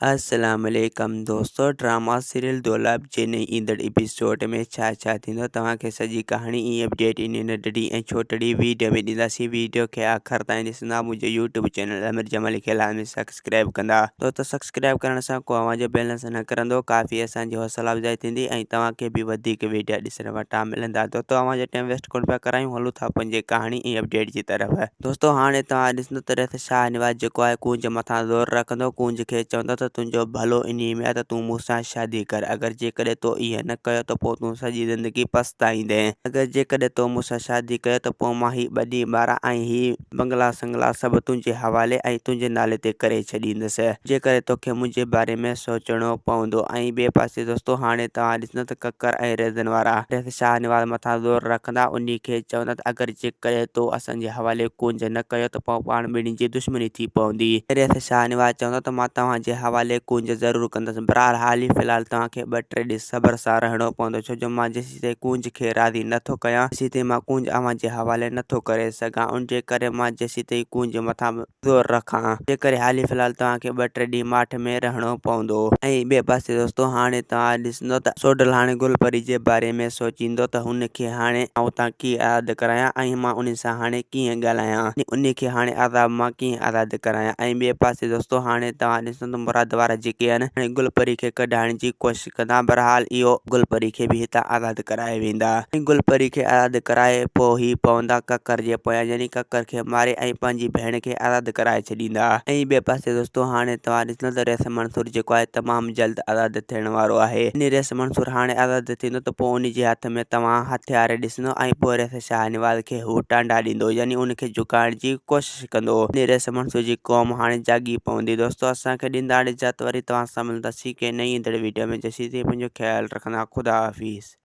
السلام عليڪم دوستو ڊراما سيريل دولاب جي نئين ايندڙ ايپيسوڊ ۾ ڇا ڇا ٿيندو توهان کي سڄي ڪهاڻي ۽ اپڊيٽ انهي ننڍڙي ۽ ڇوٽڙي ويڊيو ۾ ڏينداسين ويڊيو کي آخر تائين ڏسندا منهنجو يوٽيوب چينل امير جمالي کي لازمي سبسڪرائب ڪندا دوستو سبسڪرائب ڪرڻ سان ڪو اوهان جو بيلنس نه ڪرندو ڪافي اسان جي حوصلا افزائي ٿيندي ۽ توهان کي به وڌيڪ ويڊيا ڏسڻ وٽان ملندا دوستو اوهان جو ٽائيم ويسٽ ڪونه پيا ڪرايون هلون ٿا پنهنجي ڪهاڻي ۽ اپڊيٽ جي طرف. دوستو هاڻي توهان ڏسندو ته ريت شاهنواز جيڪو آهي ڪونج مٿان زور رکندو ڪونج کي چوندو ته تنهنجو ڀلو انهي ۾ آهي ته تون مون سان شادي ڪر اگر جيڪڏهن تو ائين نه ڪيو ته پوء تون سڄي زندگي پڇتائيندين اگر جيڪڏهن تو مون سان شادي ڪيو ته پوء مان هي ٻني ٻارا ۽ هي بنگلا سنگلا سڀ تنهنجي حوالي ۽ تنهنجي نالي تي ڪري ڇڏيندس جيڪڏهن توکي منهنجي باري ۾ سوچڻو پوندو ۽ ٻئي پاسي دوستو هاڻي توهان ڏسندو ته ڪڪر ۽ ريزن وارا ريت شاهنواز مٿان زور رکندا انهي کي چوندا ته اگر جيڪڏهن تو اسان جي حوالي ڪونج نه ڪيو ته پوء پاڻ ٻنهي جي دشمني ٿي پوندي. ريت شاهنواز چوندو ته مان توهان جي حوالي ڪونج ضرور ڪندس. بهرحال حال ئي في الحال توهان کي ٻه ٽي ڏينهن صبر سان رهڻو پوندو ڇو جو مان جيسيتائين ڪونج کي راضي نه ٿو ڪيان تيسيتائين مان ڪونج اوهان جي حوالي نه ٿو ڪري سگهان ان جي ڪري مان جيسيتائين ڪونج مٿان زور رکان، جيڪڏهن حالي في الحال توهان کي ٻه ٽي ڏينهن ماٺ ۾ رهڻو پوندو. ۽ ٻئي پاسي دوستو هاڻي توهان ڏسندو ته سوڍل هاڻي گل پري جي باري ۾ سوچيندو ته هن کي هاڻي آئون اتان ڪيئن آزاد ڪرايان ۽ مان انهي سان هاڻي ڪيئن ڳالهايان ۽ انهي کي هاڻي عذاب مان ڪيئن آزاد ڪرايان ۽ ٻئي پاسي دوستو هاڻي توهان ڏسندو ته مراد وارا جيڪي آهن هاڻي گل پري کي ڪڍائڻ جي ڪوشش ڪندا بهرحال اهو گل پري کي به هتان آزاد ڪرائي ويندا ۽ گل پري کي آزاد ڪرائي پوء هي پوندا ڪڪر جي پويان يعني ڪڪر کي ماري ۽ پنهنجي ڀيڻ کي آزاد ڪرائي ڇڏيندا ۽ ٻئي پاسي دوستو هاڻي توهان ڏسندو ته ريس منصور جيڪو آهي تمام جلد آزاد ٿيڻ وارو آهي يعني ريس منصور هاڻي آزاد ٿيندو ته پوء ان جي هٿ ۾ توهان هٿيار ڏسندو ۽ پوء ريس شاهنواز کي هو ٽانڊا ڏيندو يعني ان کي جهڪائڻ جي ڪوشش ڪندو. نيري سمنسو جي قوم هاڻي جاڳي پوندي. دوستو اسان کي ڏيندا اجازت وري توهان سان ملنداسين ڪنهن نئين ايندڙ ويڊيو ۾ جيسين تائين پنهنجو خيال رکندا خدا حافظ.